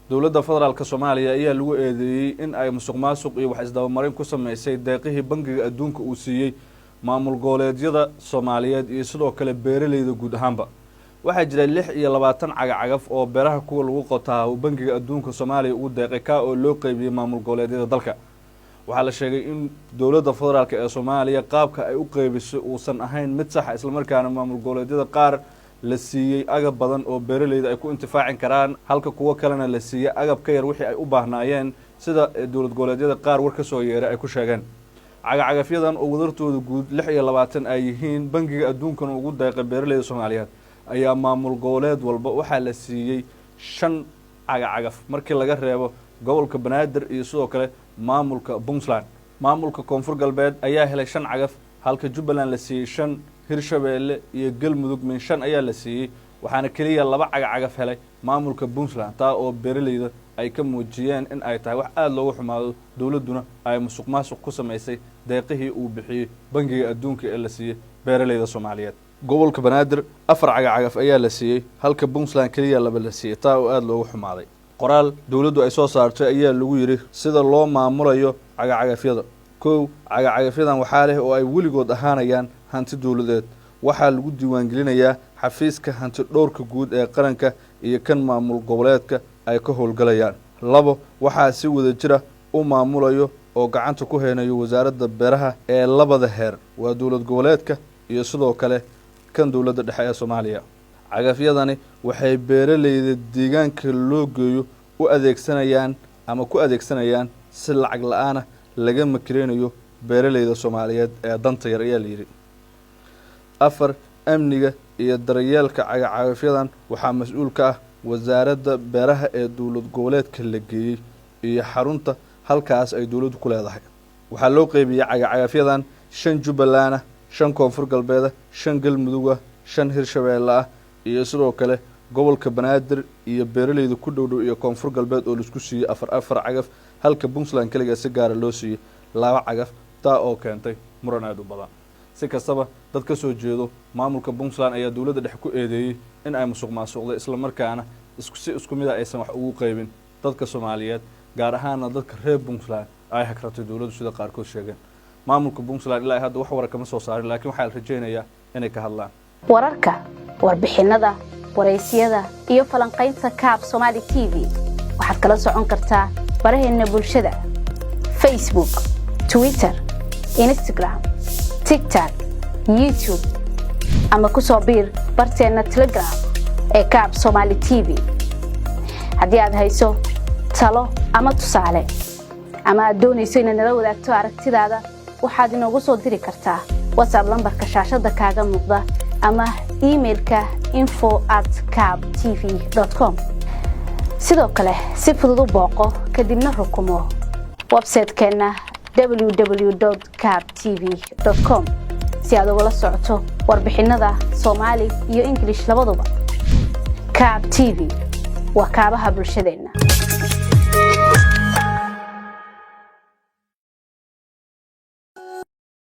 Dowladda Federaalka Soomaaliya ayaa lagu eedeeyey in ay musuq maasuq iyo wax isdabamarin ku sameysay deeqihii Bangiga Adduunka uu siiyey maamul goboleedyada Soomaaliyeed iyo sidoo kale beeraleyda guud ahaanba. Waxaa jira 26 cagacagaf oo beeraha kuwa lagu qotaa uu Bangiga Adduunka Soomaaliya ugu deeqay, kaa oo loo qeybiyey maamul goboleedyada dalka. Waxaa la sheegay in dowladda federaalka ee Soomaaliya qaabka ay u qeybiso uusan ahayn mid saxa, islamarkaana maamul goboleedyada qaar la siiyey agab badan oo beeraleyda ay ku intifaacin karaan, halka kuwo kalena la siiyey agab ka yar wixii ay u baahnaayeen, sida dowlad goboleedyada qaar war ka soo yeeray ay ku sheegeen. Cagacagafyadan oo wadartooda guud 26 ay yihiin, Bangiga Adduunkana ugu deeqay beeraleyda Soomaaliyeed, ayaa maamul goboleed walba waxaa la siiyey shan cagacagaf, markii laga reebo gobolka Banaadir iyo sidoo kale maamulka Puntland. Maamulka Koonfur Galbeed ayaa helay shan cagaf, halka Jubbaland la siiyey shan, Hirshabeelle iyo Galmudug min shan ayaa la siiyey, waxaana keliya laba cagacagaf helay maamulka Puntland, taa oo beeraleyda ay ka muujiyeen in ay tahay wax aada loogu xumaado, dowladduna ay musuq maasuq ku samaysay deeqihii uu bixiyey Bangiga Adduunka ee la siiyey beeraleyda Soomaaliyeed. Gobolka Banaadir afar cagacagaf ayaa la siiyey, halka Puntland keliya laba la siiyey, taa oo aada loogu xumaaday. Qoraal dowladdu ay soo saartay ayaa lagu yidhi sida loo maamulayo cagacagafyada: Kow, cagacagafyadan waxaa leh oo ay weligood ahaanayaan hanti dowladeed. Waxaa lagu diiwaangelinayaa xafiiska hanti dhowrka guud ee qaranka iyo kan maamul goboleedka ay ka howlgalayaan. Labo, waxaa si wada jira u maamulayo oo gacanta ku haynayo wasaaradda beeraha ee labada heer, waa dowlad goboleedka iyo sidoo kale kan dowladda dhexe ee Soomaaliya. Cagafyadani waxay beeraleyda deegaanka loo geeyo u adeegsanayaan ama ku adeegsanayaan si lacag la-aana laga makireynayo beeraleyda Soomaaliyeed ee danta yar, ayaa layidhi. Afar, amniga iyo daryeelka cagacagafyadan waxaa mas-uul ka ah wasaaradda beeraha ee dowlad goboleedka la geeyey iyo xarunta halkaas ay dowladdu ku leedahay. Waxaa loo qeybiyey cagacagafyadan shan Jubbaland ah, shan Koonfur Galbeeda, shan Galmudug ah, shan Hirshabeelle ah iyo sidoo kale gobolka Banaadir iyo beeraleyda ku dhow dhow iyo Koonfur Galbeed oo laisku siiyey afar afar cagaf, halka Puntland keliga si gaara loo siiyey laba cagaf, taa oo keentay muran aada u badan. Si kastaba, dad ka soo jeedo maamulka Puntland ayaa dowladda dhexe ku eedeeyey in ay musuq maasuqday, islamarkaana si isku mida aysan wax ugu qeybin dadka Soomaaliyeed, gaar ahaana dadka reer Puntland ay hagratay dowladdu, sida qaarkood sheegeen. Maamulka Puntland ilaa hadda wax wara kama soo saarin, laakiin waxaa la rajaynayaa inay ka hadlaan. Wararka, warbixinnada, waraysyada iyo falanqaynta Kaab Somaali TV waxaad kala socon kartaa baraheenna bulshada: Facebook, Twitter, Instagram, TikTok, YouTube, ama ku soo biir barteenna Telegram ee Kaab Somaali TV. Haddii aad hayso talo ama tusaale, ama aad doonayso inaad nala wadaagto aragtidaada, waxaad inoogu soo diri kartaa WhatsApp lambarka shaashadda kaaga muuqda ama emailka info@kaabtv.com. Sidoo kale si fudud u booqo, kadibna rukumo website-keenna www.kaabtv.com si aad ugula socoto warbixinada Soomaali iyo English labaduba. Kaab TV waa kaabaha bulshadeenna.